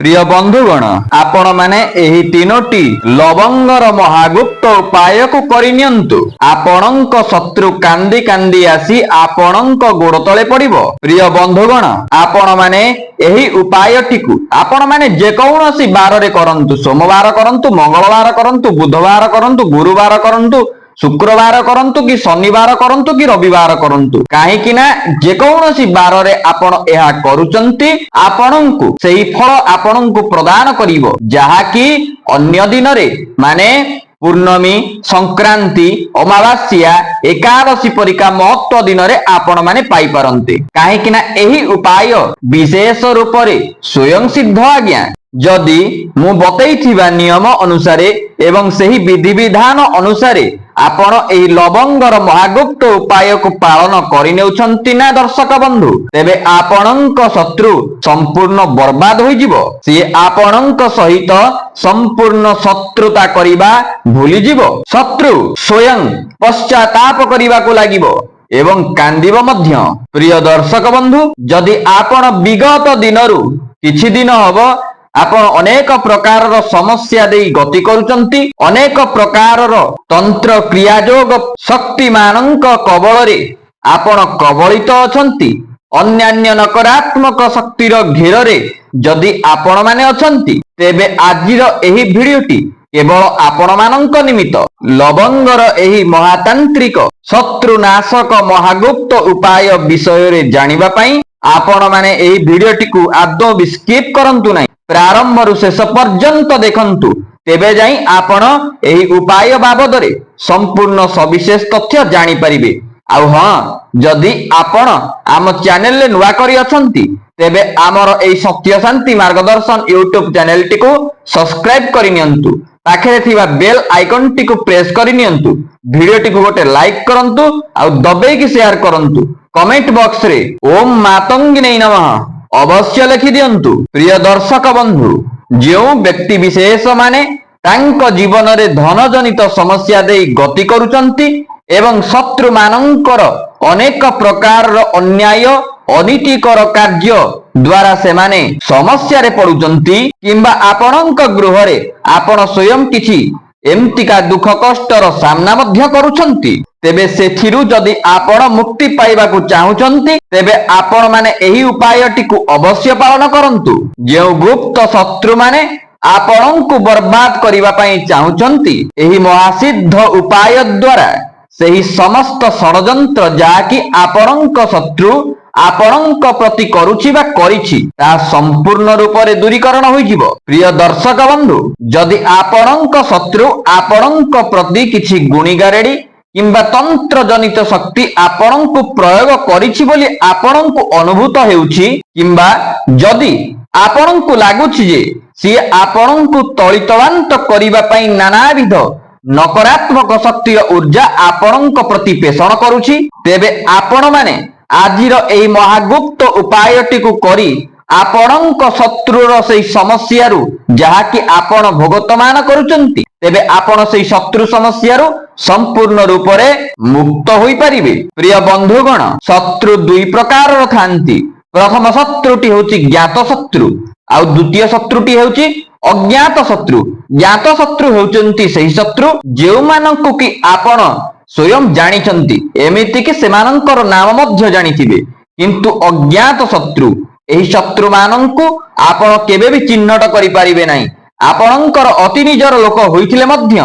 ପ୍ରିୟ ବନ୍ଧୁଗଣ, ଆପଣମାନେ ଏହି ତିନୋଟି ଲବଙ୍ଗର ମହାଗୁପ୍ତ ଉପାୟକୁ କରିନିଅନ୍ତୁ। ଆପଣଙ୍କ ଶତ୍ରୁ କାନ୍ଦି କାନ୍ଦି ଆସି ଆପଣଙ୍କ ଗୋଡ଼ ତଳେ ପଡ଼ିବ। ପ୍ରିୟ ବନ୍ଧୁଗଣ, ଆପଣମାନେ ଏହି ଉପାୟଟିକୁ ଆପଣମାନେ ଯେକୌଣସି ବାରରେ କରନ୍ତୁ, ସୋମବାର କରନ୍ତୁ, ମଙ୍ଗଳବାର କରନ୍ତୁ, ବୁଧବାର କରନ୍ତୁ, ଗୁରୁବାର କରନ୍ତୁ, ଶୁକ୍ରବାର କରନ୍ତୁ କି ଶନିବାର କରନ୍ତୁ କି ରବିବାର କରନ୍ତୁ, କାହିଁକି ନା ଯେକୌଣସି ବାରରେ ଆପଣ ଏହା କରୁଛନ୍ତି, ଆପଣଙ୍କୁ ସେଇ ଫଳ ଆପଣଙ୍କୁ ପ୍ରଦାନ କରିବ, ଯାହାକି ଅନ୍ୟ ଦିନରେ ମାନେ ପୂର୍ଣ୍ଣମୀ, ସଂକ୍ରାନ୍ତି, ଅମାବାସ୍ୟା, ଏକାଦଶୀ ପରିକା ମହତ୍ଵ ଦିନରେ ଆପଣ ମାନେ ପାଇପାରନ୍ତି। କାହିଁକି ନା ଏହି ଉପାୟ ବିଶେଷ ରୂପରେ ସ୍ୱୟଂ ସିଦ୍ଧ ଆଜ୍ଞା। ଯଦି ମୁଁ ବତେଇଥିବା ନିୟମ ଅନୁସାରେ ଏବଂ ସେହି ବିଧିବିଧାନ ଅନୁସାରେ ଆପଣ ଏହି ଲବଙ୍ଗର ମହାଗୁପ୍ତ ଉପାୟକୁ ପାଳନ କରିନେଉଛନ୍ତି ନା ଦର୍ଶକ ବନ୍ଧୁ, ତେବେ ଆପଣଙ୍କ ଶତ୍ରୁ ସମ୍ପୂର୍ଣ୍ଣ ବର୍ବାଦ ହୋଇଯିବ। ସିଏ ଆପଣଙ୍କ ସହିତ ସମ୍ପୂର୍ଣ୍ଣ ଶତ୍ରୁତା କରିବା ଭୁଲିଯିବ। ଶତ୍ରୁ ସ୍ୱୟଂ ପଶ୍ଚାତାପ କରିବାକୁ ଲାଗିବ ଏବଂ କାନ୍ଦିବ ମଧ୍ୟ। ପ୍ରିୟ ଦର୍ଶକ ବନ୍ଧୁ, ଯଦି ଆପଣ ବିଗତ ଦିନରୁ କିଛି ଦିନ ହବ ଆପଣ ଅନେକ ପ୍ରକାରର ସମସ୍ୟା ଦେଇ ଗତି କରୁଛନ୍ତି, ଅନେକ ପ୍ରକାରର ତନ୍ତ୍ର କ୍ରିୟାଯୋଗ ଶକ୍ତି ମାନଙ୍କ କବଳରେ ଆପଣ କବଳିତ ଅଛନ୍ତି, ଅନ୍ୟାନ୍ୟ ନକାରାତ୍ମକ ଶକ୍ତିର ଘେରରେ ଯଦି ଆପଣମାନେ ଅଛନ୍ତି, ତେବେ ଆଜିର ଏହି ଭିଡିଓଟି କେବଳ ଆପଣମାନଙ୍କ ନିମିତ୍ତ। ଲବଙ୍ଗର ଏହି ମହାତାନ୍ତ୍ରିକ ଶତ୍ରୁନାଶକ ମହାଗୁପ୍ତ ଉପାୟ ବିଷୟରେ ଜାଣିବା ପାଇଁ ଆପଣମାନେ ଏହି ଭିଡିଓଟିକୁ ଆଦୌ ବି ସ୍କିପ୍ କରନ୍ତୁ ନାହିଁ। ପ୍ରାରମ୍ଭରୁ ଶେଷ ପର୍ଯ୍ୟନ୍ତ ଦେଖନ୍ତୁ, ତେବେ ଯାଇ ଆପଣ ଏହି ଉପାୟ ବାବଦରେ ସମ୍ପୂର୍ଣ୍ଣ ସବିଶେଷ ତଥ୍ୟ ଜାଣିପାରିବେ। ଆଉ ହଁ, ଯଦି ଆପଣ ଆମ ଚ୍ୟାନେଲରେ ନୂଆ କରି ଅଛନ୍ତି, ତେବେ ଆମର ଏହି ସତ୍ୟ ଶାନ୍ତି ମାର୍ଗଦର୍ଶନ ୟୁଟ୍ୟୁବ ଚ୍ୟାନେଲଟିକୁ ସବସ୍କ୍ରାଇବ କରି ନିଅନ୍ତୁ। ପାଖରେ ଥିବା ବେଲ ଆଇକନଟିକୁ ପ୍ରେସ୍ କରି ନିଅନ୍ତୁ। ଭିଡିଓଟିକୁ ଗୋଟେ ଲାଇକ୍ କରନ୍ତୁ ଆଉ ଦବେଇକି ସେୟାର କରନ୍ତୁ। କମେଣ୍ଟ ବକ୍ସରେ "ଓମ୍ ମାତଙ୍ଗିନୀ ନମଃ" ଅବଶ୍ୟ ଲେଖି ଦିଅନ୍ତୁ। ପ୍ରିୟ ଦର୍ଶକ ବନ୍ଧୁ, ଯେଉଁ ବ୍ୟକ୍ତି ବିଶେଷ ମାନେ ତାଙ୍କ ଜୀବନରେ ଧନଜନିତ ସମସ୍ୟା ଦେଇ ଗତି କରୁଛନ୍ତି ଏବଂ ଶତ୍ରୁମାନଙ୍କର ଅନେକ ପ୍ରକାରର ଅନ୍ୟାୟ ଅନୀତିକର କାର୍ଯ୍ୟ ଦ୍ୱାରା ସେମାନେ ସମସ୍ୟାରେ ପଡୁଛନ୍ତି, କିମ୍ବା ଆପଣଙ୍କ ଗୃହରେ ଆପଣ ସ୍ୱୟଂ କିଛି ଏମିତିକା ଦୁଃଖ କଷ୍ଟର ସାମ୍ନା ମଧ୍ୟ କରୁଛନ୍ତି, ତେବେ ସେଥିରୁ ଯଦି ଆପଣ ମୁକ୍ତି ପାଇବାକୁ ଚାହୁଁଛନ୍ତି, ତେବେ ଆପଣମାନେ ଏହି ଉପାୟଟିକୁ ଅବଶ୍ୟ ପାଳନ କରନ୍ତୁ। ଯେଉଁ ଗୁପ୍ତ ଶତ୍ରୁମାନେ ଆପଣଙ୍କୁ ବର୍ବାଦ କରିବା ପାଇଁ ଚାହୁଁଛନ୍ତି, ଏହି ମହାସିଦ୍ଧ ଉପାୟ ଦ୍ୱାରା ସେହି ସମସ୍ତ ଷଡ଼ଯନ୍ତ୍ର ଯାହାକି ଆପଣଙ୍କ ଶତ୍ରୁ ଆପଣଙ୍କ ପ୍ରତି କରୁଛି ବା କରିଛି, ତାହା ସମ୍ପୂର୍ଣ୍ଣ ରୂପରେ ଦୂରୀକରଣ ହୋଇଯିବ। ପ୍ରିୟ ଦର୍ଶକ ବନ୍ଧୁ, ଯଦି ଆପଣଙ୍କ ଶତ୍ରୁ ଆପଣଙ୍କ ପ୍ରତି କିଛି ଗୁଣିଗାରେଡି କିମ୍ବା ତନ୍ତ୍ର ଜନିତ ଶକ୍ତି ଆପଣଙ୍କୁ ପ୍ରୟୋଗ କରିଛି ବୋଲି ଆପଣଙ୍କୁ ଅନୁଭୂତ ହେଉଛି, କିମ୍ବା ଯଦି ଆପଣଙ୍କୁ ଲାଗୁଛି ଯେ ସିଏ ଆପଣଙ୍କୁ ତଳିତଳାନ୍ତ କରିବା ପାଇଁ ନାନାବିଧ ନକାରାତ୍ମକ ଶକ୍ତିର ଉର୍ଜା ଆପଣଙ୍କ ପ୍ରତି ପୋଷଣ କରୁଛି, ତେବେ ଆପଣମାନେ ଆଜିର ଏହି ମହାଗୁପ୍ତ ଉପାୟଟିକୁ କରି ଆପଣଙ୍କ ଶତ୍ରୁର ସେଇ ସମସ୍ୟାରୁ ଯାହାକି ଆପଣ ଭୋଗତମାନ କରୁଛନ୍ତି, ତେବେ ଆପଣ ସେଇ ଶତ୍ରୁ ସମସ୍ୟାରୁ ସମ୍ପୂର୍ଣ୍ଣ ରୂପରେ ମୁକ୍ତ ହୋଇପାରିବେ। ପ୍ରିୟ ବନ୍ଧୁଗଣ, ଶତ୍ରୁ ଦୁଇ ପ୍ରକାରର ଥାନ୍ତି। ପ୍ରଥମ ଶତ୍ରୁଟି ହେଉଛି ଜ୍ଞାତ ଶତ୍ରୁ ଆଉ ଦ୍ୱିତୀୟ ଶତ୍ରୁଟି ହେଉଛି ଅଜ୍ଞାତ ଶତ୍ରୁ। ଜ୍ଞାତ ଶତ୍ରୁ ହେଉଛନ୍ତି ସେହି ଶତ୍ରୁ ଯେଉଁମାନଙ୍କୁ କି ଆପଣ ସ୍ୱୟଂ ଜାଣିଛନ୍ତି, ଏମିତିକି ସେମାନଙ୍କର ନାମ ମଧ୍ୟ ଜାଣିଥିବେ। କିନ୍ତୁ ଅଜ୍ଞାତ ଶତ୍ରୁ, ଏହି ଶତ୍ରୁମାନଙ୍କୁ ଆପଣ କେବେ ବି ଚିହ୍ନଟ କରିପାରିବେ ନାହିଁ। ଆପଣଙ୍କର ଅତି ନିଜର ଲୋକ ହୋଇଥିଲେ ମଧ୍ୟ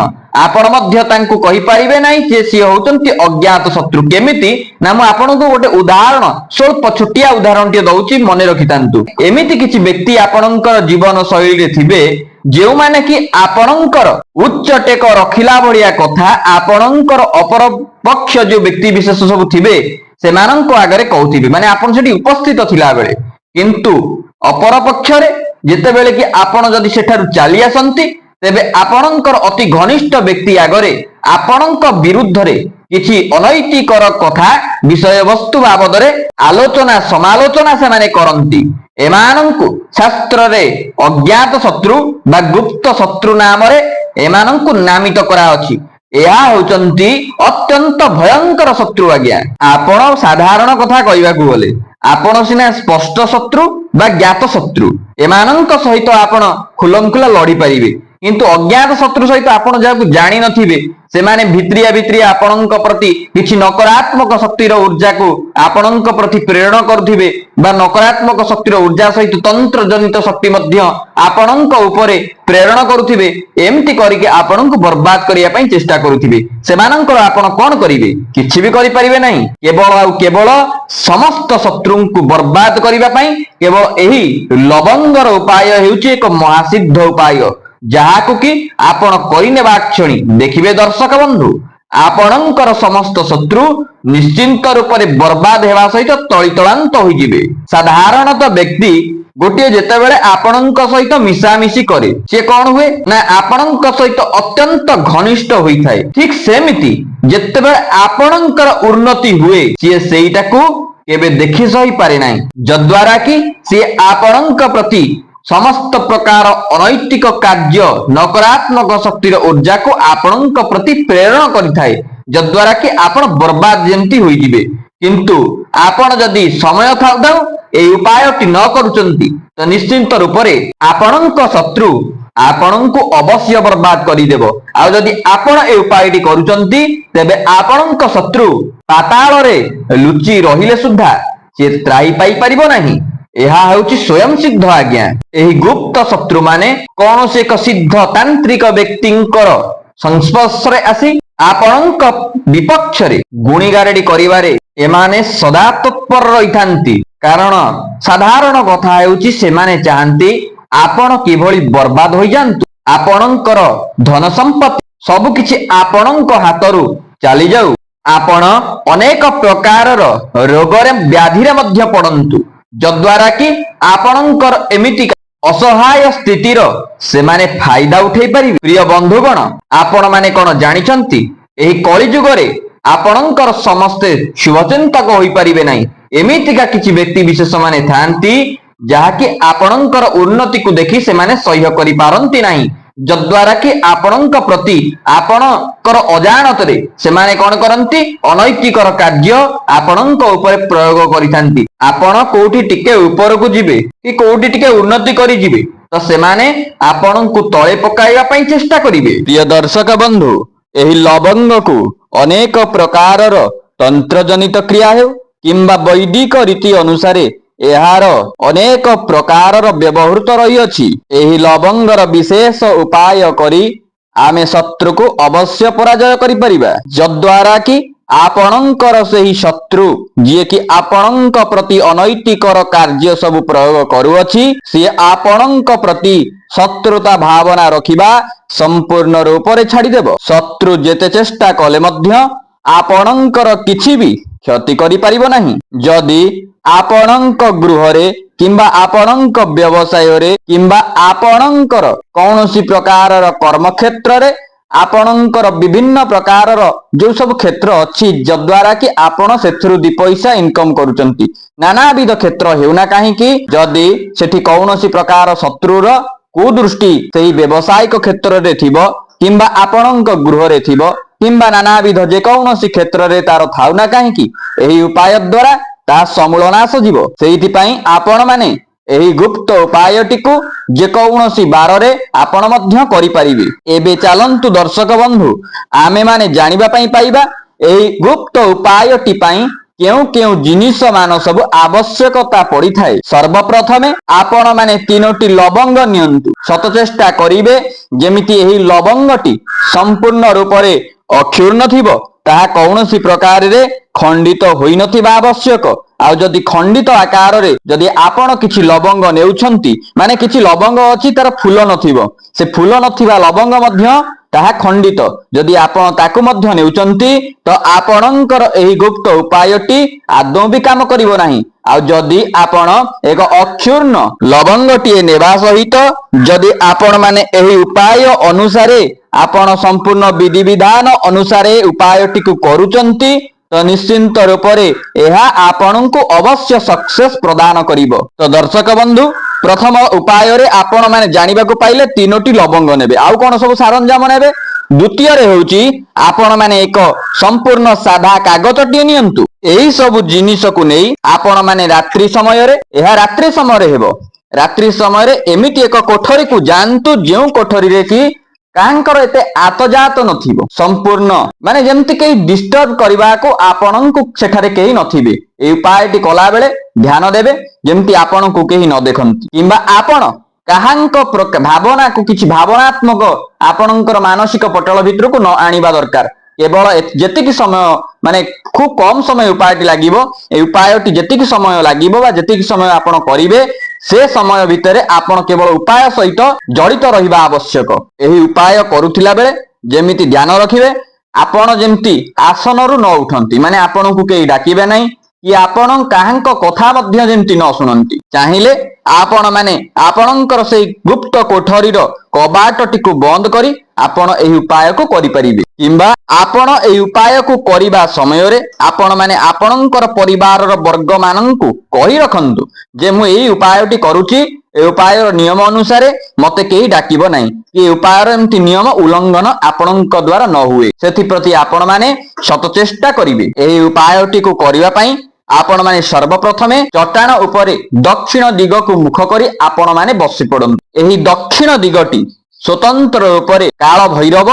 ଆପଣ ମଧ୍ୟ ତାଙ୍କୁ କହିପାରିବେ ନାହିଁ ଯେ ସିଏ ହଉଛନ୍ତି ଅଜ୍ଞାତ ଶତ୍ରୁ। କେମିତି ନା ମୁଁ ଆପଣଙ୍କୁ ଗୋଟେ ଉଦାହରଣ, ସ୍ୱଳ୍ପ ଛୋଟିଆ ଉଦାହରଣଟିଏ ଦଉଛି, ମନେ ରଖିଥାନ୍ତୁ। ଏମିତି କିଛି ବ୍ୟକ୍ତି ଆପଣଙ୍କର ଜୀବନ ଶୈଳୀରେ ଥିବେ, ଯେଉଁମାନେ କି ଆପଣଙ୍କର ଉଚ୍ଚ ଟେକ ରଖିଲା ଭଳିଆ କଥା ଆପଣଙ୍କର ଅପର ପକ୍ଷ ଯୋଉ ବ୍ୟକ୍ତି ବିଶେଷ ସବୁ ଥିବେ, ସେମାନଙ୍କ ଆଗରେ କହୁଥିବେ, ମାନେ ଆପଣ ସେଠି ଉପସ୍ଥିତ ଥିଲା ବେଳେ। କିନ୍ତୁ ଅପର ପକ୍ଷରେ ଯେତେବେଳେ କି ଆପଣ ଯଦି ସେଠାରୁ ଚାଲି ଆସନ୍ତି, ତେବେ ଆପଣଙ୍କର ଅତି ଘନିଷ୍ଠ ବ୍ୟକ୍ତି ଆଗରେ ଆପଣଙ୍କ ବିରୁଦ୍ଧରେ କିଛି ଅନୈତିକର କଥା, ବିଷୟବସ୍ତୁ ବାବଦରେ ଆଲୋଚନା ସମାଲୋଚନା ସେମାନେ କରନ୍ତି। ଏମାନଙ୍କୁ ଶାସ୍ତ୍ରରେ ଅଜ୍ଞାତ ଶତ୍ରୁ ବା ଗୁପ୍ତ ଶତ୍ରୁ ନାମରେ ଏମାନଙ୍କୁ ନାମିତ କରାଅଛି। ଏହା ହେଉଛନ୍ତି ଅତ୍ୟନ୍ତ ଭୟଙ୍କର ଶତ୍ରୁ ଆଜ୍ଞା। ଆପଣ ସାଧାରଣ କଥା କହିବାକୁ ଗଲେ ଆପଣ ସିନା ସ୍ପଷ୍ଟ ଶତ୍ରୁ ବା ଜ୍ଞାତ ଶତ୍ରୁ, ଏମାନଙ୍କ ସହିତ ଆପଣ ଖୁଲମଖୁଲା ଲଢି ପାରିବେ। କିନ୍ତୁ ଅଜ୍ଞାତ ଶତ୍ରୁ ସହିତ ଆପଣ ଯାହାକୁ ଜାଣିନଥିବେ, ସେମାନେ ଭିତ୍ରିଆ ଭିତ୍ରିଆ ଆପଣଙ୍କ ପ୍ରତି କିଛି ନକାରାତ୍ମକ ଶକ୍ତିର ଉର୍ଜାକୁ ଆପଣଙ୍କ ପ୍ରତି ପ୍ରେରଣ କରୁଥିବେ ବା ନକାରାତ୍ମକ ଶକ୍ତିର ଉର୍ଜା ସହିତ ତନ୍ତ୍ର ଜନିତ ଶକ୍ତି ମଧ୍ୟ ଆପଣଙ୍କ ଉପରେ ପ୍ରେରଣ କରୁଥିବେ। ଏମିତି କରିକି ଆପଣଙ୍କୁ ବର୍ବାଦ କରିବା ପାଇଁ ଚେଷ୍ଟା କରୁଥିବେ। ସେମାନଙ୍କର ଆପଣ କଣ କରିବେ? କିଛି ବି କରିପାରିବେ ନାହିଁ। କେବଳ ଆଉ କେବଳ ସମସ୍ତ ଶତ୍ରୁଙ୍କୁ ବର୍ବାଦ କରିବା ପାଇଁ କେବଳ ଏହି ଲବଙ୍ଗର ଉପାୟ ହେଉଛି ଏକ ମହାସିଦ୍ଧ ଉପାୟ, ଯାହାକୁ କି ଆପଣ କରିନେବା କ୍ଷଣି ଦେଖିବେ ଦର୍ଶକ ବନ୍ଧୁ, ଆପଣଙ୍କର ସମସ୍ତ ଶତ୍ରୁ ନିଶ୍ଚିନ୍ତ ରୂପରେ ବର୍ବାଦ ହେବା ସହିତ ତଳିତଳାନ୍ତ ହୋଇଯିବେ। ସାଧାରଣତଃ ବ୍ୟକ୍ତି ଗୋଟିଏ ଯେତେବେଳେ ଆପଣଙ୍କ ସହିତ ମିଶାମିଶି କରେ, ସିଏ କଣ ହୁଏ ନା ଆପଣଙ୍କ ସହିତ ଅତ୍ୟନ୍ତ ଘନିଷ୍ଠ ହୋଇଥାଏ। ଠିକ ସେମିତି ଯେତେବେଳେ ଆପଣଙ୍କର ଉନ୍ନତି ହୁଏ, ସିଏ ସେଇଟାକୁ କେବେ ଦେଖି ସହିପାରେ ନାହିଁ, ଯଦ୍ୱାରା କି ସିଏ ଆପଣଙ୍କ ପ୍ରତି ସମସ୍ତ ପ୍ରକାର ଅନୈତିକ କାର୍ଯ୍ୟ, ନକାରାତ୍ମକ ଶକ୍ତିର ଉର୍ଜାକୁ ଆପଣଙ୍କ ପ୍ରତି ପ୍ରେରଣ କରିଥାଏ, ଯଦ୍ୱାରା କି ଆପଣ ବର୍ବାଦ ଯେମିତି ହୋଇଯିବେ। କିନ୍ତୁ ଆପଣ ଯଦି ସମୟ ଥାଉ ଥାଉ ଏଇ ଉପାୟଟି ନ କରୁଛନ୍ତି, ତ ନିଶ୍ଚିନ୍ତ ରୂପରେ ଆପଣଙ୍କ ଶତ୍ରୁ ଆପଣଙ୍କୁ ଅବଶ୍ୟ ବର୍ବାଦ କରିଦେବ। ଆଉ ଯଦି ଆପଣ ଏ ଉପାୟଟି କରୁଛନ୍ତି, ତେବେ ଆପଣଙ୍କ ଶତ୍ରୁ ପାତାଳରେ ଲୁଚି ରହିଲେ ସୁଦ୍ଧା ସିଏ ତ୍ରାହି ପାଇପାରିବ ନାହିଁ। ଏହା ହେଉଛି ସ୍ୱୟଂ ସିଦ୍ଧ ଆଜ୍ଞା। ଏହି ଗୁପ୍ତ ଶତ୍ରୁମାନେ କୌଣସି ଏକ ସିଦ୍ଧ ତାନ୍ତ୍ରିକ ବ୍ୟକ୍ତିଙ୍କର ସଂସ୍ପର୍ଶରେ ଆସି ଆପଣଙ୍କ ବିପକ୍ଷରେ ଗୁଣିଗାରେଡି କରିବାରେ ଏମାନେ ସଦା ତତ୍ପର ରହିଥାନ୍ତି। କାରଣ ସାଧାରଣ କଥା ହେଉଛି, ସେମାନେ ଚାହାନ୍ତି ଆପଣ କିଭଳି ବର୍ବାଦ ହୋଇଯାଆନ୍ତୁ, ଆପଣଙ୍କର ଧନ ସମ୍ପତ୍ତି ସବୁ କିଛି ଆପଣଙ୍କ ହାତରୁ ଚାଲିଯାଉ, ଆପଣ ଅନେକ ପ୍ରକାରର ରୋଗରେ ବ୍ୟାଧିରେ ମଧ୍ୟ ପଡନ୍ତୁ, ଯଦ୍ୱାରା କି ଆପଣଙ୍କର ଏମିତି ଅସହାୟ ସ୍ଥିତିର ସେମାନେ ଫାଇଦା ଉଠେଇ ପାରିବେ। ପ୍ରିୟ ବନ୍ଧୁଗଣ, ଆପଣମାନେ କଣ ଜାଣିଛନ୍ତି, ଏହି କଳି ଯୁଗରେ ଆପଣଙ୍କର ସମସ୍ତେ ଶୁଭଚିନ୍ତକ ହୋଇପାରିବେ ନାହିଁ। ଏମିତିକା କିଛି ବ୍ୟକ୍ତି ବିଶେଷ ମାନେ ଥାଆନ୍ତି, ଯାହାକି ଆପଣଙ୍କର ଉନ୍ନତିକୁ ଦେଖି ସେମାନେ ସହ୍ୟ କରିପାରନ୍ତି ନାହିଁ, ଯଦ୍ୱାରା କି ଆପଣଙ୍କ ପ୍ରତି ଆପଣଙ୍କର ଅଜାଣତରେ ସେମାନେ କଣ କରନ୍ତି? ଅନୈତିକର କାର୍ଯ୍ୟ ଆପଣଙ୍କ ଉପରେ ପ୍ରୟୋଗ କରିଥାନ୍ତି। ଆପଣ କୋଉଠି ଟିକେ ଉପରକୁ ଯିବେ କି କୋଉଠି ଟିକେ ଉନ୍ନତି କରିଯିବେ, ତ ସେମାନେ ଆପଣଙ୍କୁ ତଳେ ପକାଇବା ପାଇଁ ଚେଷ୍ଟା କରିବେ। ପ୍ରିୟ ଦର୍ଶକ ବନ୍ଧୁ, ଏହି ଲବଙ୍ଗକୁ ଅନେକ ପ୍ରକାରର ତନ୍ତ୍ରଜନିତ କ୍ରିୟା ହେଉ କିମ୍ବା ବୈଦିକ ରୀତି ଅନୁସାରେ ଏହାର ଅନେକ ପ୍ରକାରର ବ୍ୟବହୃତ ରହିଅଛି। ଏହି ଲବଙ୍ଗର ବିଶେଷ ଉପାୟ କରି ଆମେ ଶତ୍ରୁକୁ ଅବଶ୍ୟ ପରାଜୟ କରିପାରିବା, ଯଦ୍ୱାରା କି ଆପଣଙ୍କର ସେହି ଶତ୍ରୁ, ଯିଏକି ଆପଣଙ୍କ ପ୍ରତି ଅନୈତିକର କାର୍ଯ୍ୟ ସବୁ ପ୍ରୟୋଗ କରୁଅଛି, ସିଏ ଆପଣଙ୍କ ପ୍ରତି ଶତ୍ରୁତା ଭାବନା ରଖିବା ସମ୍ପୂର୍ଣ୍ଣ ରୂପରେ ଛାଡ଼ିଦେବ। ଶତ୍ରୁ ଯେତେ ଚେଷ୍ଟା କଲେ ମଧ୍ୟ ଆପଣଙ୍କର କିଛି ବି କ୍ଷତି କରିପାରିବ ନାହିଁ। ଯଦି ଆପଣଙ୍କ ଗୃହରେ କିମ୍ବା ଆପଣଙ୍କ ବ୍ୟବସାୟରେ କିମ୍ବା ଆପଣଙ୍କର କୌଣସି ପ୍ରକାରର କର୍ମକ୍ଷେତ୍ରରେ, ଆପଣଙ୍କର ବିଭିନ୍ନ ପ୍ରକାରର ଯୋଉ ସବୁ କ୍ଷେତ୍ର ଅଛି, ଯଦ୍ୱାରା କି ଆପଣ ସେଥିରୁ ଦି ପଇସା ଇନକମ କରୁଛନ୍ତି, ନାନାବିଧ କ୍ଷେତ୍ର ହେଉନା କାହିଁକି, ଯଦି ସେଠି କୌଣସି ପ୍ରକାର ଶତ୍ରୁର କୁଦୃଷ୍ଟି ସେହି ବ୍ୟବସାୟିକ କ୍ଷେତ୍ରରେ ଥିବ କିମ୍ବା ଆପଣଙ୍କ ଗୃହରେ ଥିବ କିମ୍ବା ନାନାବିଧ ଯେକୌଣସି କ୍ଷେତ୍ରରେ ତାର ଥାଉ ନା କାହିଁକି, ଏହି ଉପାୟ ଦ୍ୱାରା ତାହା ସମୂଳ ନାଶ ଯିବ। ସେଇଥିପାଇଁ ଆପଣମାନେ ଏହି ଗୁପ୍ତ ଉପାୟଟିକୁ ଯେକୌଣସି ବାରରେ ଆପଣ ମଧ୍ୟ କରିପାରିବେ। ଏବେ ଚାଲନ୍ତୁ ଦର୍ଶକ ବନ୍ଧୁ, ଆମେମାନେ ଜାଣିବା ପାଇଁ ପାଇବା ଏହି ଗୁପ୍ତ ଉପାୟଟି ପାଇଁ କେଉଁ କେଉଁ ଜିନିଷ ମାନ ସବୁ ଆବଶ୍ୟକତା ପଡିଥାଏ। ସର୍ବପ୍ରଥମେ ଆପଣ ମାନେ ତିନୋଟି ଲବଙ୍ଗ ନିଅନ୍ତୁ। ସତଚେଷ୍ଟା କରିବେ ଯେମିତି ଏହି ଲବଙ୍ଗଟି ସମ୍ପୂର୍ଣ୍ଣ ରୂପରେ ଅକ୍ଷୁର୍ଣ୍ଣ ଥିବ, ତାହା କୌଣସି ପ୍ରକାରରେ ଖଣ୍ଡିତ ହୋଇନଥିବା ଆବଶ୍ୟକ। ଆଉ ଯଦି ଖଣ୍ଡିତ ଆକାରରେ ଯଦି ଆପଣ କିଛି ଲବଙ୍ଗ ନେଉଛନ୍ତି, ମାନେ କିଛି ଲବଙ୍ଗ ଅଛି ତାର ଫୁଲ ନଥିବ, ସେ ଫୁଲ ନଥିବା ଲବଙ୍ଗ ମଧ୍ୟ ତାହା ଖଣ୍ଡିତ, ଯଦି ଆପଣ ତାକୁ ମଧ୍ୟ ନେଉଛନ୍ତି, ତ ଆପଣଙ୍କର ଏହି ଗୁପ୍ତ ଉପାୟଟି ଆଦୌ ବି କାମ କରିବ ନାହିଁ। ଆଉ ଯଦି ଆପଣ ଏକ ଅକ୍ଷୁର୍ଣ୍ଣ ଲବଙ୍ଗଟିଏ ନେବା ସହିତ ଯଦି ଆପଣ ମାନେ ଏହି ଉପାୟ ଅନୁସାରେ, ଆପଣ ସମ୍ପୂର୍ଣ୍ଣ ବିଧିବିଧାନ ଅନୁସାରେ ଉପାୟଟିକୁ କରୁଛନ୍ତି, ତ ନିଶ୍ଚିନ୍ତ ରୂପରେ ଏହା ଆପଣଙ୍କୁ ଅବଶ୍ୟ ସକ୍ସେସ ପ୍ରଦାନ କରିବ। ତ ଦର୍ଶକ ବନ୍ଧୁ, ପ୍ରଥମ ଉପାୟରେ ଆପଣ ମାନେ ଜାଣିବାକୁ ପାଇଲେ ତିନୋଟି ଲବଙ୍ଗ ନେବେ। ଆଉ କଣ ସବୁ ସରଞ୍ଜାମ ନେବେ? ଦ୍ୱିତୀୟରେ ହେଉଛି ଆପଣମାନେ ଏକ ସମ୍ପୂର୍ଣ୍ଣ ସାଧା କାଗଜଟିଏ ନିଅନ୍ତୁ। ଏହି ସବୁ ଜିନିଷକୁ ନେଇ ଆପଣମାନେ ରାତ୍ରି ସମୟରେ, ଏହା ରାତ୍ରି ସମୟରେ ହେବ, ରାତ୍ରି ସମୟରେ ଏମିତି ଏକ କୋଠରୀକୁ ଯାଆନ୍ତୁ, ଯେଉଁ କୋଠରୀରେ କି କାହାଙ୍କର ଏତେ ଆତଯାତ ନଥିବ। ସମ୍ପୂର୍ଣ୍ଣ ମାନେ ଯେମିତି କେହି ଡିଷ୍ଟର୍ବ କରିବାକୁ ଆପଣଙ୍କୁ ସେଠାରେ କେହି ନଥିବେ। ଏଇ ଉପାୟଟି କଲାବେଳେ ଧ୍ୟାନ ଦେବେ ଯେମିତି ଆପଣଙ୍କୁ କେହି ନ ଦେଖନ୍ତି କିମ୍ବା ଆପଣ କାହାଙ୍କ ଭାବନାକୁ, କିଛି ଭାବନାତ୍ମକ ଆପଣଙ୍କର ମାନସିକ ପଟଳ ଭିତରକୁ ନ ଆଣିବା ଦରକାର। କେବଳ ଯେତିକି ସମୟ, ମାନେ ଖୁବ କମ ସମୟ ଉପାୟଟି ଲାଗିବ। ଏଇ ଉପାୟଟି ଯେତିକି ସମୟ ଲାଗିବ ବା ଯେତିକି ସମୟ ଆପଣ କରିବେ, ସେ ସମୟ ଭିତରେ ଆପଣ କେବଳ ଉପାୟ ସହିତ ଜଡ଼ିତ ରହିବା ଆବଶ୍ୟକ। ଏହି ଉପାୟ କରୁଥିଲା ବେଳେ ଯେମିତି ଧ୍ୟାନ ରଖିବେ, ଆପଣ ଯେମିତି ଆସନରୁ ନ ଉଠନ୍ତି, ମାନେ ଆପଣଙ୍କୁ କେହି ଡାକିବେ ନାହିଁ କି ଆପଣ କାହାଙ୍କ କଥା ମଧ୍ୟ ଯେମିତି ନ ଶୁଣନ୍ତି। ଚାହିଁଲେ ଆପଣ ମାନେ ଆପଣଙ୍କର ସେଇ ଗୁପ୍ତ କୋଠରୀର କବାଟଟିକୁ ବନ୍ଦ କରି ଆପଣ ଏହି ଉପାୟକୁ କରିପାରିବେ କିମ୍ବା ଆପଣ ଏହି ଉପାୟକୁ କରିବା ସମୟରେ ଆପଣ ମାନେ ଆପଣଙ୍କର ପରିବାରର ବର୍ଗମାନଙ୍କୁ କହି ରଖନ୍ତୁ ଯେ ମୁଁ ଏଇ ଉପାୟଟି କରୁଛି, ଏ ଉପାୟର ନିୟମ ଅନୁସାରେ ମତେ କେହି ଡାକିବ ନାହିଁ କି ଏ ଉପାୟର ଏମିତି ନିୟମ ଉଲ୍ଲଂଘନ ଆପଣଙ୍କ ଦ୍ଵାରା ନ ହୁଏ, ସେଥିପ୍ରତି ଆପଣମାନେ ସତଚେଷ୍ଟା କରିବେ। ଏହି ଉପାୟଟିକୁ କରିବା ପାଇଁ ଆପଣମାନେ ସର୍ବପ୍ରଥମେ ଚଟାଣ ଉପରେ ଦକ୍ଷିଣ ଦିଗକୁ ମୁଖ କରି ଆପଣମାନେ ବସି ପଡନ୍ତୁ। ଏହି ଦକ୍ଷିଣ ଦିଗଟି ସ୍ୱତନ୍ତ୍ର ରୂପରେ କାଳ ଭୈରବ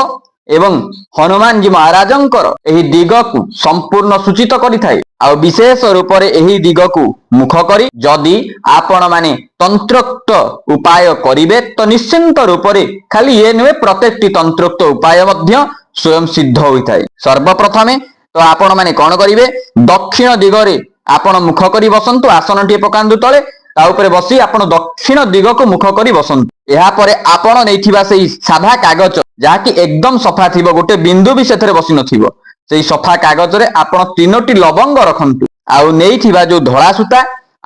ଏବଂ ହନୁମାନଜୀ ମହାରାଜଙ୍କର ଏହି ଦିଗକୁ ସମ୍ପୂର୍ଣ୍ଣ ସୂଚିତ କରିଥାଏ। ଆଉ ବିଶେଷ ରୂପରେ ଏହି ଦିଗକୁ ମୁଖ କରି ଯଦି ଆପଣମାନେ ତନ୍ତ୍ରୋକ୍ତ ଉପାୟ କରିବେ, ତ ନିଶ୍ଚିନ୍ତ ରୂପରେ ଖାଲି ଇଏ ନୁହେଁ, ପ୍ରତ୍ୟେକଟି ତନ୍ତ୍ରୋକ୍ତ ଉପାୟ ମଧ୍ୟ ସ୍ୱୟଂ ସିଦ୍ଧ ହୋଇଥାଏ। ସର୍ବପ୍ରଥମେ ତ ଆପଣମାନେ କଣ କରିବେ? ଦକ୍ଷିଣ ଦିଗରେ ଆପଣ ମୁଖ କରି ବସନ୍ତୁ। ଆସନଟିଏ ପକାନ୍ତୁ ତଳେ, ତା ଉପରେ ବସି ଆପଣ ଦକ୍ଷିଣ ଦିଗକୁ ମୁଖ କରି ବସନ୍ତୁ। ଏହାପରେ ଆପଣ ନେଇଥିବା ସେଇ ସାଧା କାଗଜ, ଯାହାକି ଏକଦମ ସଫା ଥିବ, ଗୋଟେ ବିନ୍ଦୁ ବି ସେଥିରେ ବସି ନଥିବ, ସେଇ ସଫା କାଗଜରେ ଆପଣ ତିନୋଟି ଲବଙ୍ଗ ରଖନ୍ତୁ। ଆଉ ନେଇଥିବା ଯୋଉ ଧଳା ସୂତା,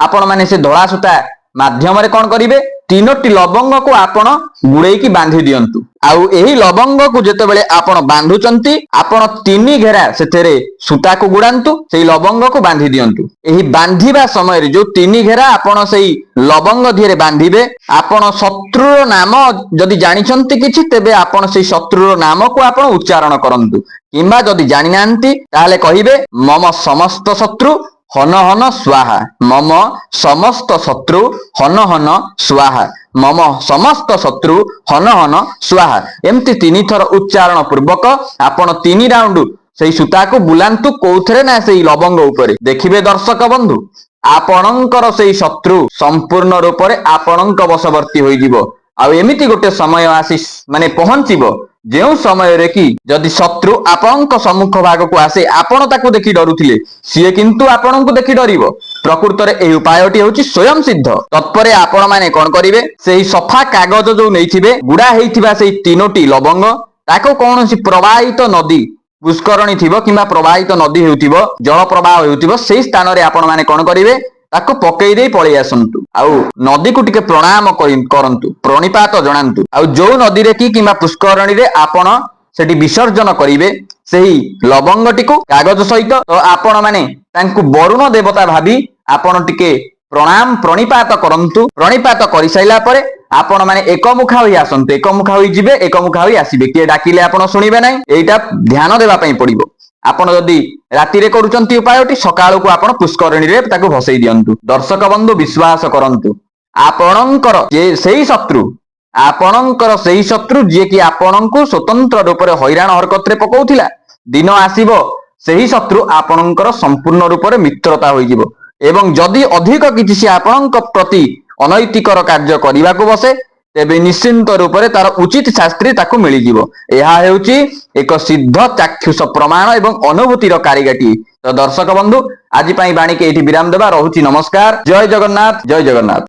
ଆପଣ ମାନେ ସେ ଧଳା ସୂତା ମାଧ୍ୟମରେ କଣ କରିବେ? ତିନୋଟି ଲବଙ୍ଗକୁ ଆପଣ ଗୁଡେଇକି ବାନ୍ଧି ଦିଅନ୍ତୁ। ଆଉ ଏହି ଲବଙ୍ଗକୁ ଯେତେବେଳେ ଆପଣ ବାନ୍ଧୁଛନ୍ତି, ଆପଣ ତିନି ଘେରା ସେଥିରେ ସୂତାକୁ ଗୁଡାନ୍ତୁ, ସେଇ ଲବଙ୍ଗକୁ ବାନ୍ଧି ଦିଅନ୍ତୁ। ଏହି ବାନ୍ଧିବା ସମୟରେ ଯୋଉ ତିନି ଘେରା ଆପଣ ସେଇ ଲବଙ୍ଗ ଦିହରେ ବାନ୍ଧିବେ, ଆପଣ ଶତ୍ରୁର ନାମ ଯଦି ଜାଣିଛନ୍ତି କିଛି, ତେବେ ଆପଣ ସେଇ ଶତ୍ରୁର ନାମକୁ ଆପଣ ଉଚ୍ଚାରଣ କରନ୍ତୁ କିମ୍ବା ଯଦି ଜାଣିନାହାନ୍ତି, ତାହେଲେ କହିବେ, "ମମ ସମସ୍ତ ଶତ୍ରୁ ହନ ହନ ସ୍ୱାହା, ମମ ସମସ୍ତ ଶତ୍ରୁ ହନ ହନ ସ୍ୱାହା, ମମ ସମସ୍ତ ଶତ୍ରୁ ହନ ହନ ସ୍ୱାହା।" ଏମିତି ତିନି ଥର ଉଚ୍ଚାରଣ ପୂର୍ବକ ଆପଣ ତିନି ରାଉଣ୍ଡ ସେଇ ସୂତାକୁ ବୁଲାନ୍ତୁ। କୋଉଥିରେ ନା ସେଇ ଲବଙ୍ଗ ଉପରେ। ଦେଖିବେ ଦର୍ଶକ ବନ୍ଧୁ, ଆପଣଙ୍କର ସେଇ ଶତ୍ରୁ ସମ୍ପୂର୍ଣ୍ଣ ରୂପରେ ଆପଣଙ୍କ ବଶବର୍ତ୍ତୀ ହୋଇଯିବ। ଆଉ ଏମିତି ଗୋଟେ ସମୟ ଆସି ମାନେ ପହଞ୍ଚିବ, ଯେଉଁ ସମୟରେ କି ଯଦି ଶତ୍ରୁ ଆପଣଙ୍କ ସମ୍ମୁଖ ଭାଗକୁ ଆସେ, ଆପଣ ତାକୁ ଦେଖି ଡରୁଥିଲେ, ସିଏ କିନ୍ତୁ ଆପଣଙ୍କୁ ଦେଖି ଡରିବ। ପ୍ରକୃତରେ ଏହି ଉପାୟଟି ହେଉଛି ସ୍ୱୟଂ ସିଦ୍ଧ। ତତ୍ପରେ ଆପଣ ମାନେ କଣ କରିବେ? ସେଇ ସଫା କାଗଜ ଯୋଉ ନେଇଥିବେ, ଗୁଡା ହେଇଥିବା ସେଇ ତିନୋଟି ଲବଙ୍ଗ, ତାକୁ କୌଣସି ପ୍ରବାହିତ ନଦୀ, ପୁଷ୍କରଣୀ ଥିବ କିମ୍ବା ପ୍ରବାହିତ ନଦୀ ହେଉଥିବ, ଜଳ ପ୍ରବାହ ହେଉଥିବ, ସେଇ ସ୍ଥାନରେ ଆପଣ ମାନେ କଣ କରିବେ? ତାକୁ ପକେଇ ଦେଇ ପଳେଇ ଆସନ୍ତୁ। ଆଉ ନଦୀକୁ ଟିକେ ପ୍ରଣାମ କରନ୍ତୁ, ପ୍ରଣିପାତ ଜଣାନ୍ତୁ। ଆଉ ଯୋଉ ନଦୀରେ କି କିମ୍ବା ପୁଷ୍କରଣୀରେ ଆପଣ ସେଠି ବିସର୍ଜନ କରିବେ ସେହି ଲବଙ୍ଗଟିକୁ କାଗଜ ସହିତ, ତ ଆପଣ ମାନେ ତାଙ୍କୁ ବରୁଣ ଦେବତା ଭାବି ଆପଣ ଟିକେ ପ୍ରଣାମ ପ୍ରଣିପାତ କରନ୍ତୁ। ପ୍ରଣିପାତ କରିସାରିଲା ପରେ ଆପଣ ମାନେ ଏକମୁଖା ହୋଇ ଆସନ୍ତୁ। ଏକମୁଖା ହୋଇ ଯିବେ, ଏକମୁଖା ହୋଇ ଆସିବେ। କିଏ ଡାକିଲେ ଆପଣ ଶୁଣିବେ ନାହିଁ, ଏଇଟା ଧ୍ୟାନ ଦେବା ପାଇଁ ପଡିବ। ଆପଣ ଯଦି ରାତିରେ କରୁଛନ୍ତି ଉପାୟଟି, ସକାଳକୁ ଆପଣ ପୁଷ୍କରଣୀରେ ତାକୁ ଭସେଇ ଦିଅନ୍ତୁ। ଦର୍ଶକ ବନ୍ଧୁ, ବିଶ୍ୱାସ କରନ୍ତୁ, ଆପଣଙ୍କର ଯେ ସେଇ ଶତ୍ରୁ, ଆପଣଙ୍କର ସେଇ ଶତ୍ରୁ ଯିଏକି ଆପଣଙ୍କୁ ସ୍ୱତନ୍ତ୍ର ରୂପରେ ହଇରାଣ ହରକତରେ ପକଉଥିଲା, ଦିନ ଆସିବ ସେହି ଶତ୍ରୁ ଆପଣଙ୍କର ସମ୍ପୂର୍ଣ୍ଣ ରୂପରେ ମିତ୍ରତା ହୋଇଯିବ। ଏବଂ ଯଦି ଅଧିକ କିଛି ସେ ଆପଣଙ୍କ ପ୍ରତି ଅନୈତିକର କାର୍ଯ୍ୟ କରିବାକୁ ବସେ, ତେବେ ନିଶ୍ଚିନ୍ତ ରୂପରେ ତାର ଉଚିତ ଶାସ୍ତି ତାକୁ ମିଳିଯିବ। ଏହା ହେଉଛି ଏକ ସିଦ୍ଧ ଚାକ୍ଷୁଷ ପ୍ରମାଣ ଏବଂ ଅନୁଭୂତିର କାରିଗାଟି। ତ ଦର୍ଶକ ବନ୍ଧୁ, ଆଜି ପାଇଁ ବାଣିକି ଏଇଠି ବିରାମ ଦେବା। ରହୁଛି, ନମସ୍କାର। ଜୟ ଜଗନ୍ନାଥ, ଜୟ ଜଗନ୍ନାଥ।